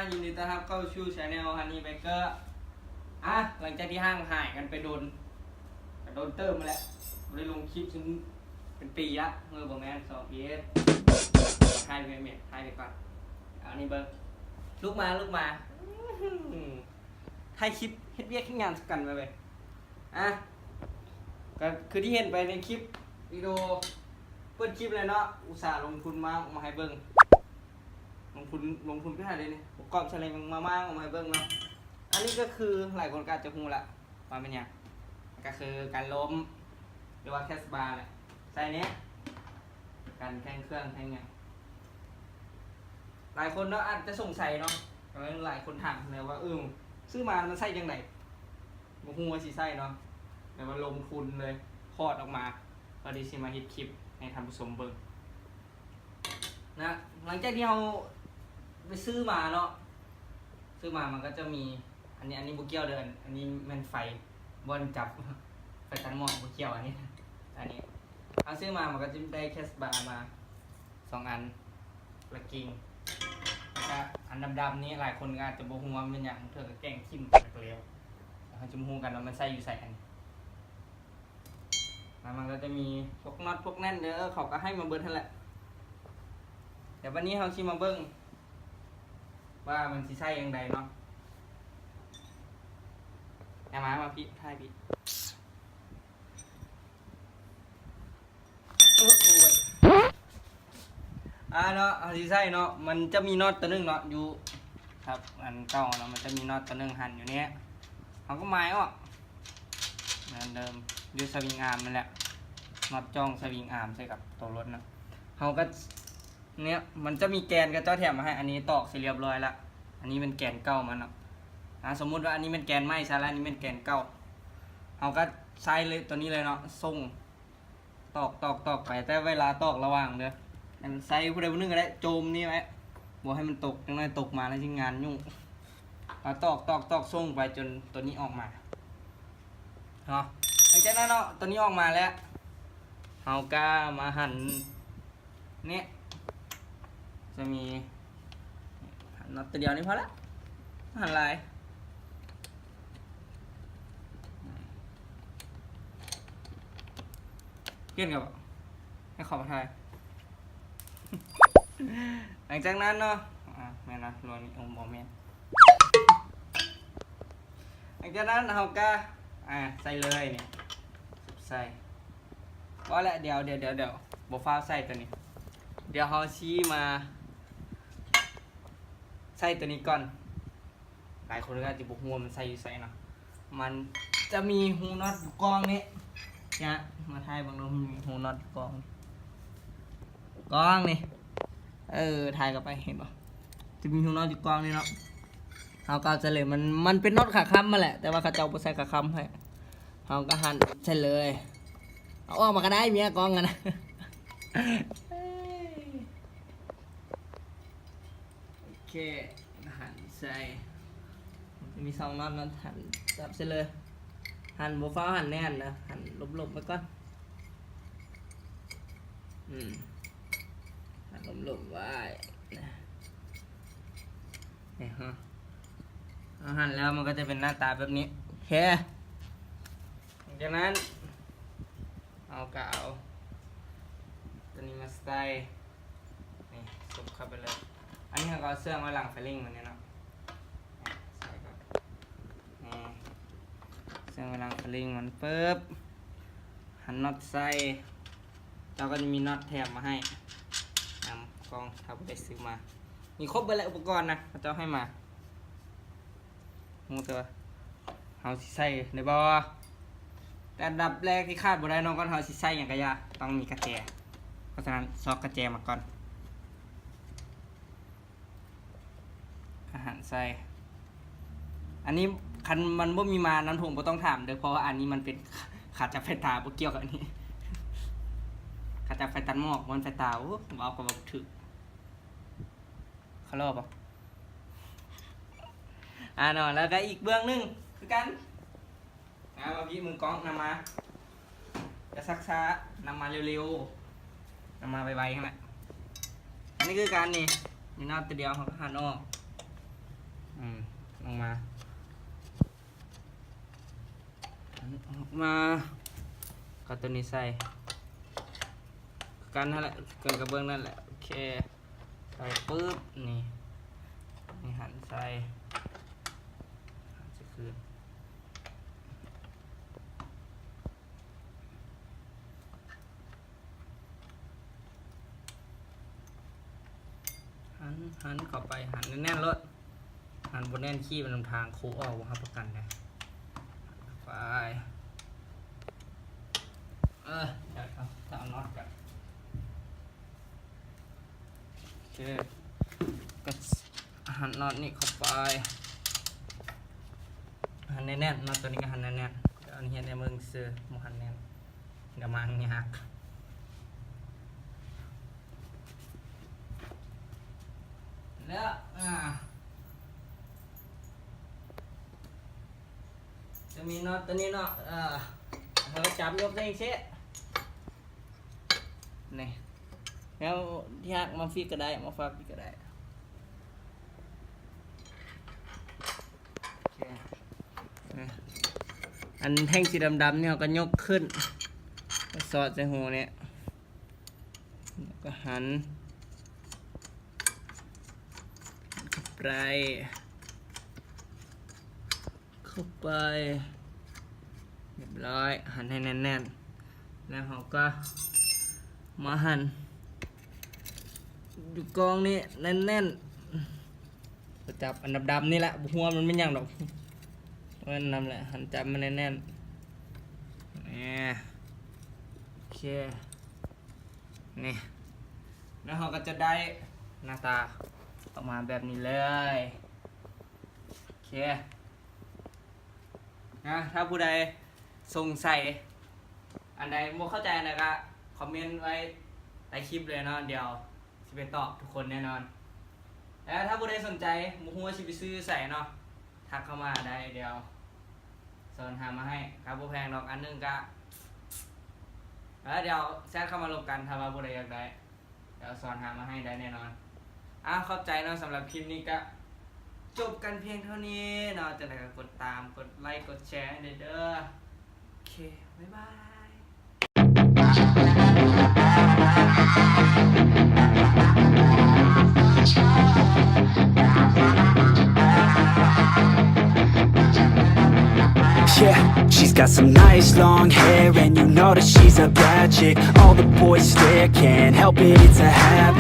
ຍິນດີຕ້ອນຮັບເຂົ້າສູ່ Channel Honey Baker ອ່ະ ຫຼັງຈາກທີ່ຫ່າງຫາຍກັນໄປດົນ ກໍດົນເຕີບມາແລ້ວ ບໍ່ໄດ້ລົງຄລິບເຊິ່ງເປັນປີລະ ເອີ ບໍ່ແມ່ນ ສອງປີ ຖ່າຍໄປແມ່ ຖ່າຍໄປກ່ອນ ເອົານີ້ເບິ່ງ ລຸກມາ ລຸກມາ ຖ່າຍຄລິບເຮັດວຽກເຮັດງານຊະກ່ອນ ມາເບິ່ງ ອ່ະ ກໍຄືທີ່ເຫັນໄປໃນຄລິບວິດີໂອ ເປີດຄລິບເລີຍເນາະ ອຸດສ່າລົງທຶນມາ ເອົາມາໃຫ້ເບິ່ງ ລົງທຶນ ລົງທຶນໄປຫາເດ້ນີ້ ປະກອບໃສ່ແລ້ວຍັງມາມ້າງເອົາມາໃຫ້ເບິ່ງເນາະ ອັນນີ້ກໍຄືຫຼາຍຄົນກໍອາດຈະຮູ້ລະວ່າແມ່ນຫຍັງ ກໍຄືການລົມ ຫຼືວ່າແຄສບາແຫຼະ ໃສ່ນີ້ ການແຂ່ງເຄື່ອງແຂ່ງຫຍັງ ຫຼາຍຄົນເນາະອາດຈະສົງໄສເນາະ ຫຼາຍຄົນຖາມແລ້ວວ່າ ເອີ ຊື້ມາມັນໃຊ້ຈັ່ງໃດ ບໍ່ຮູ້ວ່າຊິໃຊ້ເນາະ ແຕ່ວ່າລົງທຶນເລີຍ ຖອດອອກມາ ເພື່ອທີ່ຊິມາເຮັດຄລິບໃຫ້ທ່ານຜູ້ຊົມເບິ່ງນະ ຫຼັງຈາກທີ່ເຮົາໄປຊື້ມາເນາະ ຊື້ມາມັນກໍຈະມີ ອັນນີ້ ອັນນີ້ບໍ່ກ່ຽວເດີ ອັນ ອັນນີ້ແມ່ນໄຟ ບ່ອນຈັບ ໄຟຕັດໝອກ ບໍ່ກ່ຽວ ອັນນີ້ ອັນນີ້ ເຮົາຊື້ມາມັນກໍຈະໄດ້ແຄສບາມາສອງອັນ ລະກິງ ແລ້ວກະອັນດຳໆນີ້ ຫຼາຍຄົນກໍອາດຈະບໍ່ຮູ້ວ່າມັນແມ່ນຫຍັງ ເທື່ອກໍແກງຖິ້ມ ແລ້ວກໍແລ້ວ ເຮົາຈະມາຮູ້ກັນວ່າມັນໃຊ້ຢູ່ໃສ ອັນນີ້ ແລ້ວມັນກໍຈະມີພວກນັອດພວກແໜ້ນເດີ ເຂົາກໍໃຫ້ມາເບິດຫັ້ນແຫຼະ ແຕ່ບັດນີ້ເຮົາຊິມາເບິ່ງວ່າມັນຊິໃຊ້ຈັ່ງໃດເນາະ ເອົາມາ ມາພີ້ ຖ່າຍພີ້ ເອີ ໂອ້ຍ ອ່າເນາະ ເຮົາຊິໃຊ້ເນາະ ມັນຈະມີນັອດຕົວໜຶ່ງເນາະ ຢູ່ ຄັບ ອັນເກົ່າເນາະ ມັນຈະມີນັອດຕົວໜຶ່ງຫັນຢູ່ນີ້ ເຮົາກໍໝາຍອອກ ອັນເດີມ ຢູ່ສະວິງອາມນັ້ນແຫຼະ ນັອດຈ່ອງສະວິງອາມໃສ່ກັບໂຕລົດນະ ເຮົາກໍ ເນີ້ຍ ມັນຈະມີແກນ ເຂົາເຈົ້າແຖມມາໃຫ້ ອັນນີ້ຕອກໃສ່ລຽບຮ້ອຍລະ ອັນນີ້ແມ່ນແກນເກົ່າມັນເນາະ ອ່າ ສົມມຸດວ່າອັນນີ້ແມ່ນແກນໃໝ່ຊະ ແລະ ອັນນີ້ແມ່ນແກນເກົ່າ ເຮົາກໍໃສ່ເລີຍ ຕົວນີ້ເລີຍເນາະ ສົ່ງ ຕອກ ຕອກ ຕອກໄປ ແຕ່ເວລາຕອກລະວັງເດີ ໃຫ້ມັນໃສ່ຜູ້ໃດຜູ້ໜຶ່ງກໍໄດ້ ໂຈມນີ້ໄວ້ ບໍ່ໃຫ້ມັນຕົກ ຈັກໜ້ອຍຕົກມາແລ້ວຊິງານຫຍຸ້ງ ເຮົາຕອກ ຕອກ ຕອກ ສົ່ງໄປຈົນຕົວນີ້ອອກມາເນາະ ຫຼັງຈາກນັ້ນເນາະ ຕົວນີ້ອອກມາແລ້ວ ເຮົາກໍມາຫັນ ນີ້ ຈະມີ ຫັນນັອດຕົວດຽວນີ້ພໍລະ ຫັນຫຼາຍ ປ່ຽນກັນບໍ່ ໃຫ້ເຂົາມາຖ່າຍ ຫຼັງຈາກນັ້ນເນາະ ອ່າ ແມ່ນລະ ລວມນີ້ ໂອ້ ບໍ່ແມ່ນ ຫຼັງຈາກນັ້ນເຮົາກໍ ອ່າ ໃສ່ເລີຍນີ້ ໃສ່ ພໍລະ ດຽວ ດຽວ ດຽວ ດຽວ ບໍ່ຟ້າວໃສ່ຕົວນີ້ ດຽວເຮົາຊິມາໃສ່ຕົວນີ້ກ່ອນ ຫຼາຍຄົນກໍອາດຈະບໍ່ຮູ້ວ່າມັນໃສ່ຢູ່ໃສເນາະ ມັນຈະມີຮູນັອດຢູ່ກ້ອງນີ້ ຍະ ມາຖ່າຍເບິ່ງດູ ມີຮູນັອດຢູ່ກ້ອງ ກ້ອງນີ້ ເອີ ຖ່າຍເຂົ້າໄປ ເຫັນບໍ່ ຈະມີຮູນັອດຢູ່ກ້ອງນີ້ເນາະ ເຮົາກໍເອົາໃສ່ເລີຍ ມັນ ມັນເປັນນັອດຂາຄ້ຳຫັ້ນແຫຼະ ແຕ່ວ່າເຂົາເຈົ້າບໍ່ໃສ່ຂາຄ້ຳໃຫ້ ເຮົາກໍຫັນໃສ່ເລີຍ ເອົາອອກມາກໍໄດ້ ເມຍກ້ອງຫັ້ນນະ ໂອເຄ ຫັນໃສ່ ມີສອງນັອດເນາະ ຫັນຈັບໃສ່ເລີຍ ຫັນບໍ່ຟ້າວຫັນແໜ້ນນະ ຫັນຫຼົບໆໄວ້ກ່ອນ ອືມ ຫັນຫຼົບໆໄວ້ນະ ນີ້ຮະ ເຮົາຫັນແລ້ວມັນກໍຈະເປັນໜ້າຕາແບບນີ້ ໂອເຄ ຫຼັງຈາກນັ້ນ ເຮົາກໍເອົາຕົວນີ້ມາໃສ່ ນີ້ ສົບເຂົ້າໄປເລີຍ ອັນນີ້ເຮົາກໍເຊື່ອງໄວ້ຫຼັງໄຟລິງມັນນີ້ເນາະ ໃສ່ກ່ອນ ນີ້ ເຊື່ອງໄວ້ຫຼັງໄຟລິງມັນ ປຶບ ຫັນນັອດໃສ່ ເຈົ້າກໍຈະມີນັອດແຖມມາໃຫ້ນຳ ຂອງ ຖ້າຜູ້ໃດຊື້ມາ ມີຄົບເບິດແຫຼະ ອຸປະກອນນະ ເຂົາເຈົ້າໃຫ້ມາ ຮູ້ແຕ່ວ່າເຮົາຊິໃສ່ໄດ້ບໍ່ ແຕ່ອັນດັບແລກທີ່ຂາດບໍ່ໄດ້ເນາະ ກ່ອນເຮົາຊິໃສ່ຫຍັງກໍຢ່າ ຕ້ອງມີກະແຈ ເພາະສະນັ້ນຊອກກະແຈມາກ່ອນ ອາຫານໃສ່ ອັນນີ້ຄັນມັນບໍ່ມີມາ ນ້ຳຖົງບໍ່ຕ້ອງຖາມເດີ ເພາະວ່າອັນນີ້ມັນເປັນຂາຈັບໄຟຕາ ບໍ່ກ່ຽວກັບອັນນີ້ ຂາຈັບໄຟຕັດໝອກ ບໍ່ແມ່ນໄຟຕາ ໂອ້ ເວົ້າກໍເວົ້າບໍ່ຖືກ ເຂົາເວົ້າບໍ່ ອ່າເນາະ ແລ້ວກໍອີກເບື້ອງໜຶ່ງຄືກັນ ອ່າ ມາພີ້ ມືກ້ອງນຳມາ ຢ່າຊັກຊ້າ ນຳມາເລັວໆ ນຳມາໄວໆຫັ້ນແຫຼະ ອັນນີ້ຄືກັນນີ້ ມີນັອດຕົວດຽວ ເຮົາກໍຫັນອອກ ມາ ເອົາໂຕນີ້ໃສ່ ຄືກັນຫັ້ນແຫຼະ ຄືກັນກັບເບື້ອງນັ້ນແຫຼະ. ໂອເຄ ໃສ່ປຶບ ນີ້ ນີ້ຫັນໃສ່ ຫັນໃສ່ຄືນ. ຫັນ ຫັນເຂົ້າໄປ ຫັນແໜ້ນໆໂລດ ຫັນບໍ່ແໜ້ນ ຄີບມັນນຳທາງ ໂຄ້ງອອກ ບໍ່ຮັບປະກັນເດ້. ໄປ ເອີ ດຽວເອົາ ເອົານັອດກັນ. ໂອເຄ ກໍຫັນນັອດນີ້ເຂົ້າໄປ ຫັນແໜ້ນໆ ນັອດໂຕນີ້ກໍຫັນແໜ້ນໆ. ດຽວອັນເຮັດໃຫ້ເບິ່ງຊື່ ບໍ່ຫັນແໜ້ນ ດຽວມັນຍາກ. ແລ້ວ ອ່າ ຈະມີນັອດໂຕນີ້ເນາະ ເອີ ເຮົາຈັບຍົກໃສ່ຈັ່ງຊີ້ ນີ້ ແລ້ວທີ່ຮັກມາຟິກກໍໄດ້ ມາຝາກຟິກກໍໄດ້. ໂອເຄ ນີ້ ອັນແທ່ງສີດຳໆນີ້ ເຮົາກໍຍົກຂຶ້ນ ສອດໃສ່ຮູນີ້ ແລ້ວກໍຫັນເຂົ້າໄປ ເຂົ້າໄປ ຮຽບຮ້ອຍ ຫັນໃຫ້ແໜ້ນໆ ແລ້ວເຮົາກໍມາຫັນຢູ່ກ້ອງນີ້ແໜ້ນໆ ກໍຈັບອັນດຳໆນີ້ແຫຼະ ບໍ່ຮູ້ວ່າມັນແມ່ນຫຍັງດອກ ແມ່ນນຳແຫຼະ ຫັນຈັບມັນແໜ້ນໆ ນີ້ ໂອເຄ ນີ້ ແລ້ວເຮົາກໍຈະໄດ້ໜ້າຕາອອກມາແບບນີ້ເລີຍ. ໂອເຄ ນະ ຖ້າຜູ້ໃດສົງໄສອັນໃດ ບໍ່ເຂົ້າໃຈອັນໃດ ກໍຄອມເມັນໄວ້ໃຕ້ຄລິບເລີຍເນາະ ດຽວຊິໄປຕອບທຸກຄົນແນ່ນອນ. ແລ້ວຖ້າຜູ້ໃດສົນໃຈ ບໍ່ຮູ້ວ່າຊິໄປຊື້ຢູ່ໃສເນາະ ທັກເຂົ້າມາໄດ້ ດຽວສອນຫາມາໃຫ້ ກໍບໍ່ແພງດອກ ອັນໜຶ່ງກະ ເອີ ດຽວແຊັດເຂົ້າມາລົມກັນ ຖ້າວ່າຜູ້ໃດຢາກໄດ້ ດຽວສອນຫາມາໃຫ້ໄດ້ແນ່ນອນ. ອາ ຂອບໃຈເນາະ ສຳລັບຄລິບນີ້ກະຈົບກັນພຽງເທົ່ານີ້ເນາະ ຈັ່ງໃດກໍກົດຕາມ ກົດໄລ ກົດແຊໃຫ້ແດ່ເດີ. ໂອເຄ ບາຍບາຍ. Yeah, she's got some nice long hair, and you know that she's a bad chick. All the boys stare, can't help it, it's a habit.